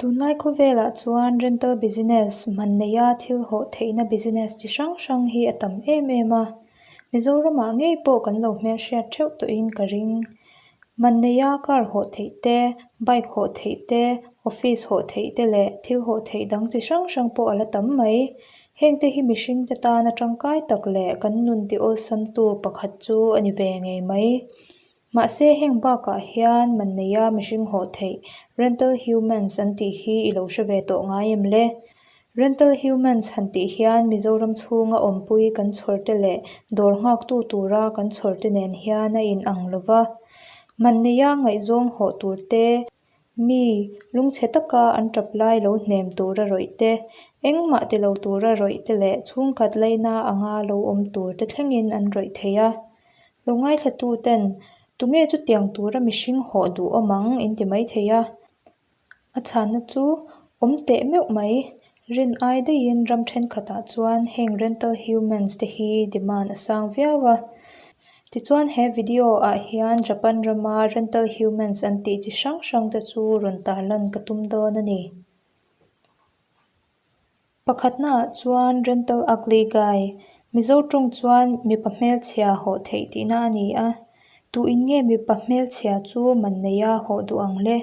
Tunlai khawvelah chuan rental business, man neia thil hawh theihna business chi hrang hrang hi a tam em em a. Mizoramah ngei pawh kan lo hmelhriat theuh tawhin ka ring. Man neia car hawh theih te, bike hawh theih te, office hawh theih te leh thil hawh theih dang chi hrang hrang pawh a la tam mai. Hengte hi mihringte tana tangkai tak leh kan nun ti awlsamtu pakhat chu a ni ve ngei mai. Mahse heng bakah hian man neia mihring hawh theih Rental Humans an tih hi i lo hre ve tawh ngai em le? Rental Humans han tih hian Mizoram chhunga awmpui kan chhawrte leh dawr nghaktu tura kan chhawrte nen hian a in ang lo va. Man neia ngaihzawng hawh turte Mi lungchhe taka an tap lai lo hnem tura rawih te, engmah ti lo tura rawih te leh chhungkhat laina anga lo awm tur te thlengin an rawih thei a. Lo ngaithlatu ten, Tunge chutiang tura mihring hawh duh awm ang? in ti mai thei a. A chhanna chu, Awm teh meuh mai. Rin ai daihin ram thenkhatah chuan heng rental humans te hi demand a sang viau a. Tichuan he video ah hian Japan rama rental humans an tih chi hrang hrang te chu rawn tarlan ka tum dawn a ni. Pakhatna ah chuan rental ugly guy, Mizo tawng chuan mipa hmelchhia hawh theih tihna a ni a. Tu in nge mipa hmelchhia chu man neia hawh duh ang le?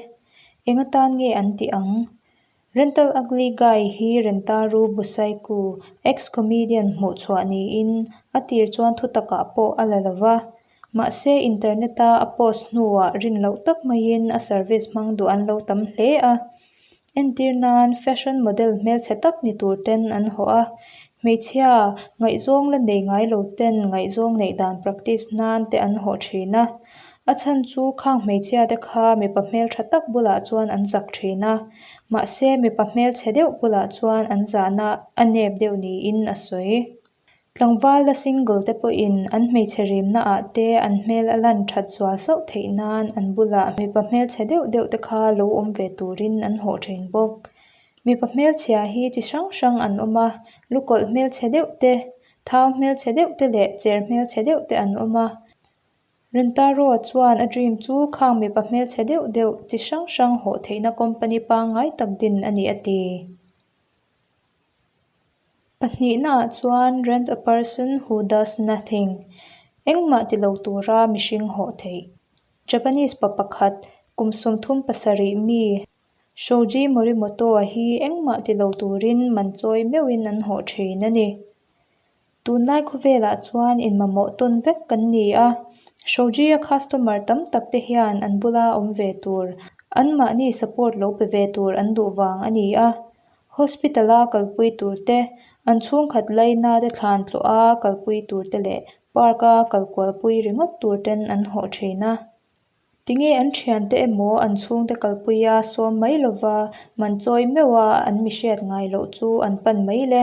Eng atan nge an tih ang? Rental Ugly Guy hi Rentaru Busaiku, ex-comedian hmuh chhuah niin a tir chuan thutakah pawh a la lo va. Mahse, internet-a a post hnuah rin loh tak maiin a service hmang duh an lo tam hle a. Entir nan, fashion model hmelchhe tak ni tur ten an hawh a, hmeichhia ngaihzawng la nei ngai lo ten ngaihzawng neih dan practice nan te an hawh thin a. A chhan chu khang hmeichhia te kha mipa hmeltha tak bulah chuan an zak thin a, mahse mipa hmelchhe deuh bulah chuan an zahna a nep deuh niin a sawi. Tlangval la single te pawhin an hmeichhe rimna ah te an hmel a lan that zual sauh theih nan an bulah mipa hmelchhe deuh deuh te kha lo awm ve turin an hawh thin bawk. Mipa hmelchhia hi chi hrang hrang an awm a, lukawlh hmelchhe deuh te, thau hmelchhe deuh te leh cher hmelchhe deuh te an awm a. Rentaro chuan a dream chu khang mipa hmelchhe deuh deuh chi hrang hrang hawh theihna company pangngai tak din a ni a ti. Pahnihnaah chuan rent a person who does nothing, engmah ti lo tura mihring hawh theih. Japanese pa pakhat, kum 37 mi, Shoji Morimoto-a hi engmah ti lo turin man chawi meuhin an hawh thin a ni. Tunlai khawvelah chuan inmamawh tawn vek kan ni a, Shoji-a customer tam tak te hian an bula awm ve tur, anmahni support lo pe ve tur an duh vang a ni a. Hospital-a kalpui tur te, an chhungkhat laina te thlan tlawha kalpui tur te leh park-a kalkualpui ringawt tur ten an hawh thin a. Tinge an thiante emaw an chhungte kalpuia sawm mai lova man chawi meuha an mihriat ngai loh chu an pan mai le.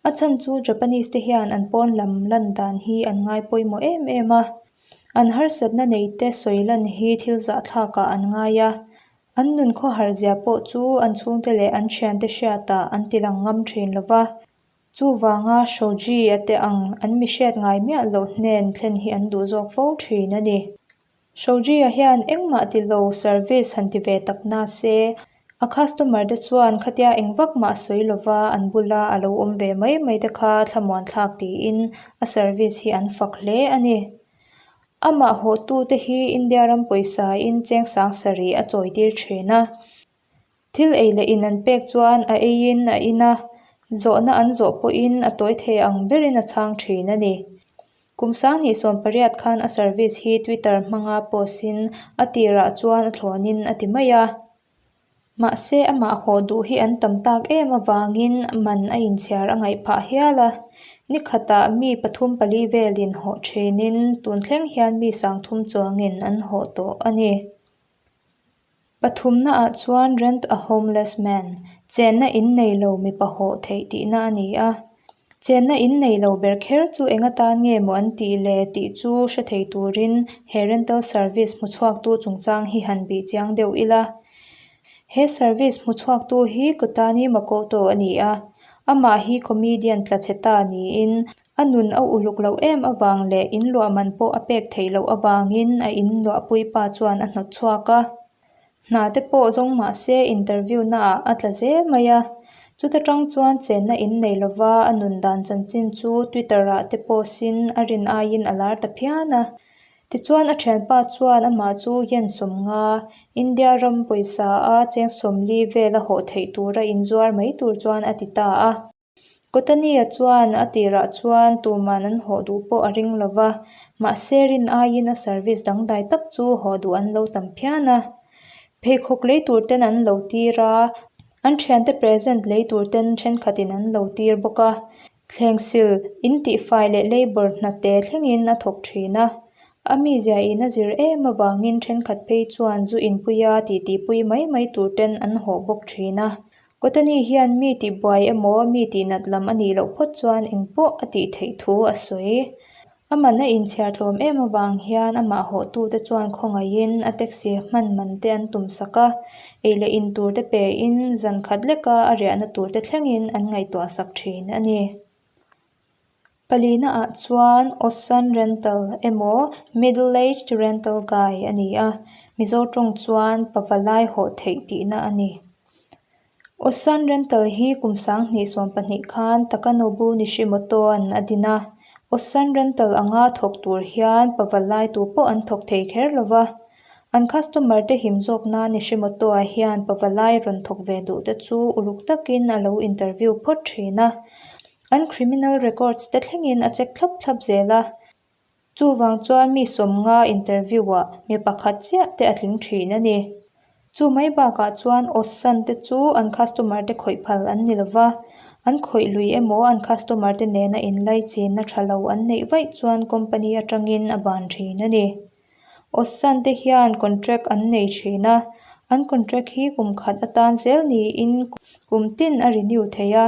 A chhan chu Japanese te hian an pawn lam lan dan hi an ngai pawimawh em em a. An harsatna nei te sawi lan hi thil zahthlakah an ngai a. An nun khawhar zia pawh chu an chhungte leh an thiante hriatah an tilang ngam thin lova. Chuvanga Shoji a te ang an mihriat ngai miah loh hnen thlen hi an duh zawk fo thin a ni. Shoji-a hian engmah ti lo service han ti ve tak na se, a customer te chuan khatia eng vak mah sawi lova an bula a lo awm ve mai mai te kha thlamuan thlak tiin a service hi an fak hle a ni. Amah hawhtu te hi India ram pawisa in cheng sang sarih a chawi tir thin a. Thil ei leh in an pek chuan a eiin a in a, zawhna an zawh pawhin a tawi thei ang berin a chhang thin a ni. Kum 2018 khan a service hi Twitter hmanga post in a tirah chuan a thlawnin a ti mai a. Mahse amah haw duh hi an tam tak em avangin man a inchhiar a ngaih phah hial a. Ni khatah mi pathum pali velin hawh thinin tun thleng hian mi 3000 chuangin an hawh tawh a ni. Pathumnaah chuan Rent a Homeless Man, chenna in nei lo mipa hawh theih tihna a ni a. Chenna in nei lo ber kher chu eng atan nge maw an tih le tih chu hre thei turin he rental service hmuchhuaktu chungchang hi han bih chiang deuh ila. He service hmuchhuaktu hi Kotani Makoto a ni a, amah hi comedian tla chhe ta niin A nun a uluk loh em avang leh in luah man pawh a pek theih loh avangin a in luahpui pa chuan a hnawt chhuak a. Hna te pawh zawng mah se interview naah a tla zel mai a. Chuta tang chuan chenna in nei lova a nun dan chanchin chu Twitter ah te post in a rin aiin a lar ta phian a. Tichuan a thianpa chuan amah chu yen 50, India ram pawisa a cheng 40 vel a hawh theih tura inzuar mai tur chuan a ti ta a. Kotania chuan a tirah chuan tuman an hawh duh pawh a ring lo va, mahse rin aiin a service dangdai tak chu hawh duh an lo tam phian a. Pheikhawk lei tur ten an lo tir a, an thiante present lei tur ten thenkhatin an lo tir bawk a. Thlengsil, in tihfai leh labour hnate thlengin a thawk thin a. A mizia in a zir em avangin thenkhat phei chuan zu inpuia titipui mai mai tur ten an hawh bawk thin a. Kotani hian mi tihbuai emaw mi tihnat lam a nih loh phawt chuan engpawh a tih theih thu a sawi. A man a inchhiar tlawm em avang hian amah hawhtute chuan khawngaihin a taxi hman man te an tum sak a, ei leh in tur te pein zan khat leka a riahna tur te thlengin an ngaihtuah sak thin a ni. Palina ah chuan Osan Rental emaw Middle Aged Rental Guy a ni a, Mizo tawng chuan pavalai hawh theih tihna a ni. Osan Rental hi kum 2012 khan Takanobu Nishimoto-a'n a din a, Osan Rental anga thawk tur hian pavalai tu pawh an thawk thei kher lo va, an customer te him zawk nan Nishimoto-a hian pavalai rawn thawk ve duh te chu uluk takin a lo interview phawt thin a. An criminal records te thlengin a check thlap thlap zel a, chuvang chuan mi 50 interview ah mi pakhat chiah te a tling thin a ni. Chu mai bakah chuan Ossan te chu an customer te khawih phal an ni lova, an khawih lui emaw an customer te nena inlaichinna tha lo an neih vaih chuan company atangin a ban thin a ni. Ossan te hian contract an nei thin a, an contract hi kum khat atan zel niin kum tin a renew thei a.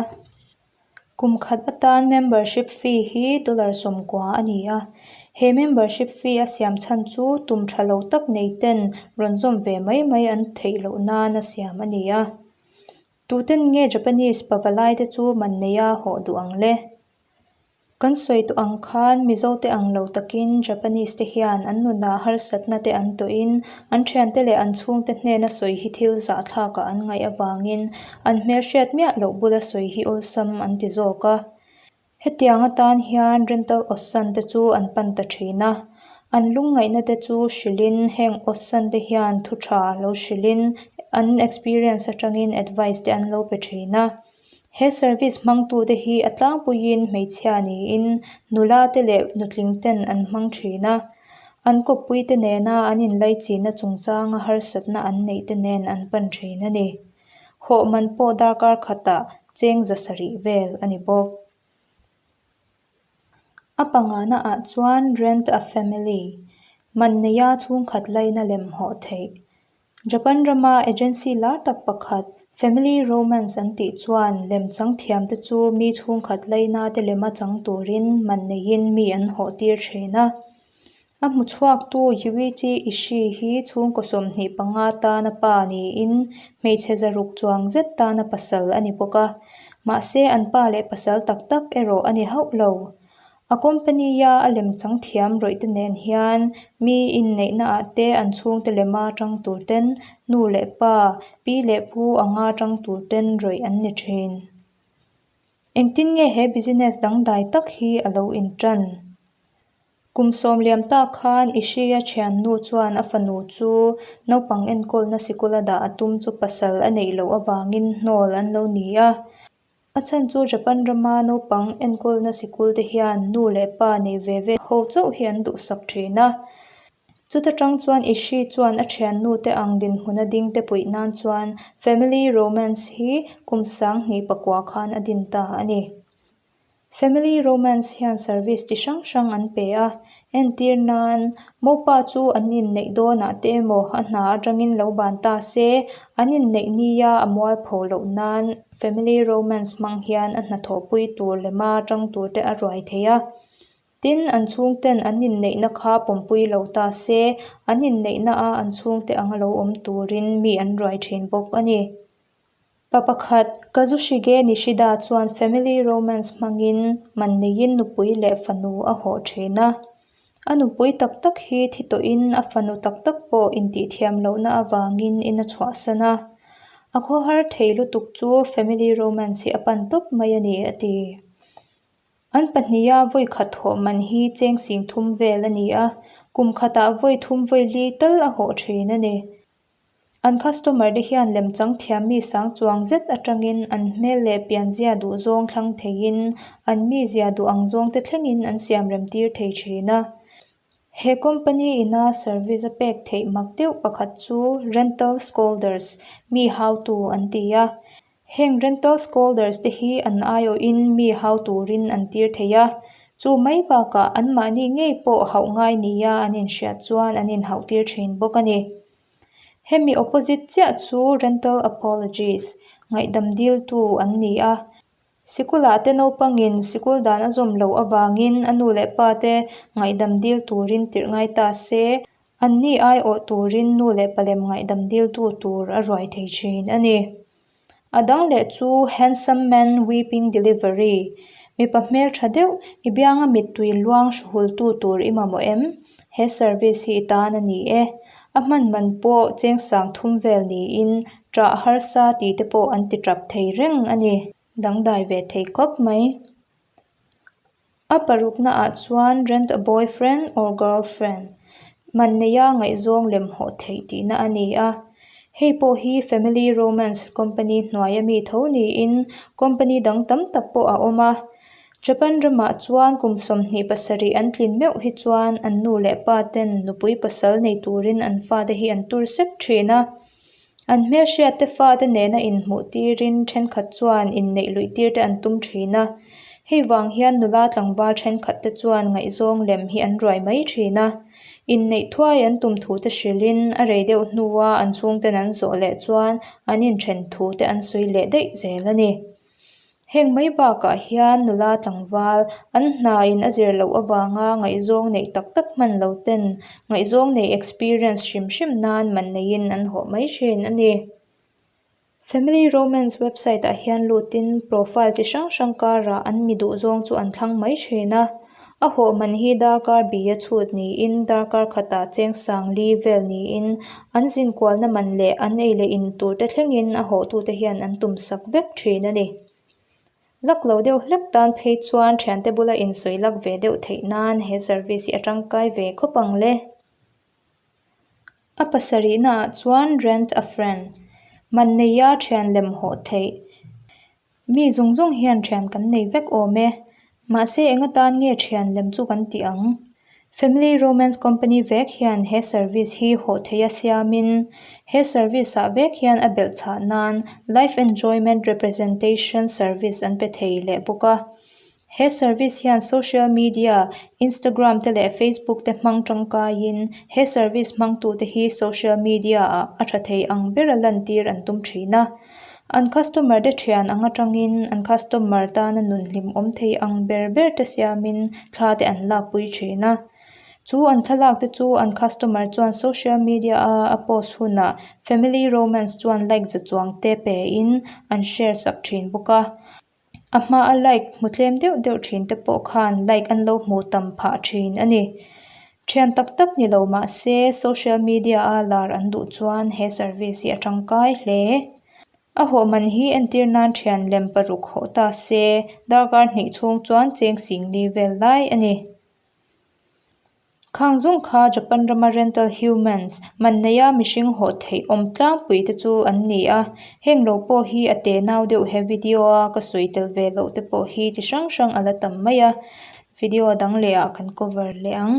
Kum khat atan membership fee hi dollar 90 a ni a, he membership fee a siam chhan chu tum tha lo tak nei ten rawn zawm ve mai mai an theih loh nan a siam a ni a. Tuten nge Japanese pavalai te chu man neia hawh duh ang le? Kan sawi tawh ang khan Mizote ang lo takin Japanese te hian an nunah harsatna te an tawhin an thiante leh an chhungte hnena sawi hi thil zahthlakah an ngaih avangin an hmelhriat miah loh bula sawi hi awlsam an ti zawk a. Hetiang atan hian rental awsan te chu an pan ta thin a. An lungngaihna te chu hrilhin heng awsan te hian thu tha lo hrilhin an experience atangin advice te an lo pe thin a. He service hmangtute hi a tlangpuiin hmeichhia niin nula te leh nutling ten an hmang thin a, an kawppui te nena an inlaichinna chungchanga harsatna an neih te nen an pan thin a ni. Hawh man pawh darkar khatah cheng 700 vel a ni bawk. A pangana ah chuan Rent a Family, man neia chhungkhat laina lem hawh theih. Japan rama agency lar tak pakhat, Family Romance an tih chuan lem chang thiam te chu mi chhungkhat laina te lema chang turin man neiin mi an hawh tir thin a. A hmu chhuaktu Yuichi Ishii hi chhungkaw 25 tana pa niin hmeichhe 600 chuang zet tana pasal a ni bawk a, mahse an pa leh pasal tak tak erawh a ni hauh lo. A company-a a lemchang thiam rawih te nen hian mi inneihna ah te an chhungte lema tang tur ten nu leh pa, pi leh pu anga tang tur ten rawih an ni thin. Engtin nge he business dangdai tak hi a lo intan? Kum 10 liam ta khan Ishii-a thiannu chuan a fanu chu naupang enkawlna sikula dah a tum chu pasal a neih loh avangin hnawl an lo ni a. A chhan chu Japan rama naupang enkawlna sikul te hian nu leh pa nei ve ve ho chauh hi an duhsak thin a. Chuta tang chuan Ishii chuan a thiannu te ang dinhmuna ding te puih nan chuan Family Romance hi kum 2009 khan a din ta a ni. Family Romance hian service chi hrang hrang an pe a, entir nan mopa chu an inneih dawnah te emaw a hna atangin lo ban ta se, an inneih nia a mualpho loh nan Family Romance hmang hian a hnathawhpui tur lema tang tur te a ruai thei a. Tin, an chhungten an inneihna kha pawmpui lo ta se, an inneihna a an chhungte anga lo awm turin mi an ruai thin bawk a ni. Pa pakhat, Kazushige Nishida chuan family romance hmangin man neiin nupui leh fanu a hawh thin a. A nupui tak tak hi thi tawhin a fanu tak tak pawh intihthiam lohna avangin in a chhuahsan a. A khawhar thei lutuk chu family romance hi a pan tawp mai a ni, a ti. An pahniha vawi khat hawh man hi cheng sing thum vel a ni a, kum khatah vawi thum vawi li tal a hawh thin a ni. An customer te hian lemchang thiam mi sang chuang zet atangin an hmel leh pianzia duhzawng thlang theiin an mizia duh ang zawng te thlengin an siam rem tir thei thin a. He company ina service a pek theih mak deuh pakhat chu rental scolders, mi hautu an ti a. Heng rental scolders te hi an aiawhin mi hau turin an tir thei a, chu mai bakah anmahni ngei pawh hauh ngai nia an inhriat chuan an inhauh tir thin bawk a ni. Hemi opposite chiah chu rental apologies, ngaihdam diltu an ni a. Sikulah te naupangin sikul dan a zawm loh avangin a nu leh pa te ngaihdam dil turin tirh ngai ta se, anni aiawh turin nu leh palem ngaihdam diltu tur a ruai thei thin a ni. A dang leh chu Handsome Man Weeping Delivery, mipa hmeltha deuh, i bianga mittui luang hruhultu tur i mamawh em? He service hi i tan a ni e. A hman man pawh cheng sang thum vel niin ṭah harsa tih te pawh an ti ṭap thei reng a ni. Dangdai ve thei khawp mai. A parukna ah chuan rent a boyfriend or girlfriend, man neia ngaihzawng lem hawh theih tihna a ni a. Hei pawh hi family romance company hnuaia mi tho niin company dang tam tak pawh a awm a. Japan ramah chuan kum 27 an tlin meuh hi chuan an nu leh pa ten nupui pasal nei turin an fate hi an tur sek thin a. An hmelhriat te fate nena inhmuh tirin thenkhat chuan inneih luih tir te an tum thin a. Hei vang hian nula tlangval thenkhat te chuan ngaihzawng lem hi an ruai mai thin a. Inneih thuai an tum thu te hrilhin a rei deuh hnua an chhungten an zawh leh chuan an inthen thu te an sawi leh daih zel a ni. Heng mai bakah hian nula tlangval an hna in a zir loh avanga ngaihzawng neih tak tak hman lo ten ngaihzawng neih experience hrim hrim nan man neiin an hawh mai thin a ni. Family Romance website ah hian lutin profile chi hrang hrang karah an mi duhzawng chu an thlang mai thin a. A hawh man hi darkar bia chhut niin darkar khatah cheng sang li vel niin an zinkualna man leh an ei leh in tur te thlengin a hawhtute hian an tum sak vek thin a ni. Lak lo deuh hlek tan phei chuan thiante bula insawi lak ve deuh theih nan he service hi a tangkai ve khawp ang le. A pasarihna ah chuan rent a friend, man neia thian lem hawh theih. Mi zawng zawng hian thian kan nei vek awm e. Mahse eng atan nge thian lem chu kan tih ang? Family Romance Company vek hian he service hi hawh theia siamin he service ah vek hian a belh chhah nan Life Enjoyment Representation Service an pe thei leh bawk a. He service hian social media, Instagram te leh Facebook te hmang tangkaiin he service hmangtute hi social media ah a tha thei ang bera lantir an tum thin a. An customer te thian ang atangin an customer tana nun hlimawm thei ang ber ber te siamin thla te an lakpui thin a. Chu an thlalak te chu an customer chuan social media a a post hunah Family Romance chuan like za chuang te pein an share sak thin bawk a. A hma a like hmu tlem deuh deuh thin te pawh khan like an lo hmuh tam phah thin a ni. Thian tak tak ni lo mah se social media a lar an duh chuan he service hi a tangkai hle. A hawh man hi entir nan thian lem paruk hawh ta se darkar hnih chhung chuan cheng sing li vel lai a ni. Khang zawng kha Japan rama rental humans, man neia mihring hawh theih awm tlangpui te chu an ni a. Heng lo pawh hi a te nau deuh he video a ka sawi tel ve loh te pawh hi chi hrang hrang a la tam mai a. Video dang leh ah kan cover leh ang.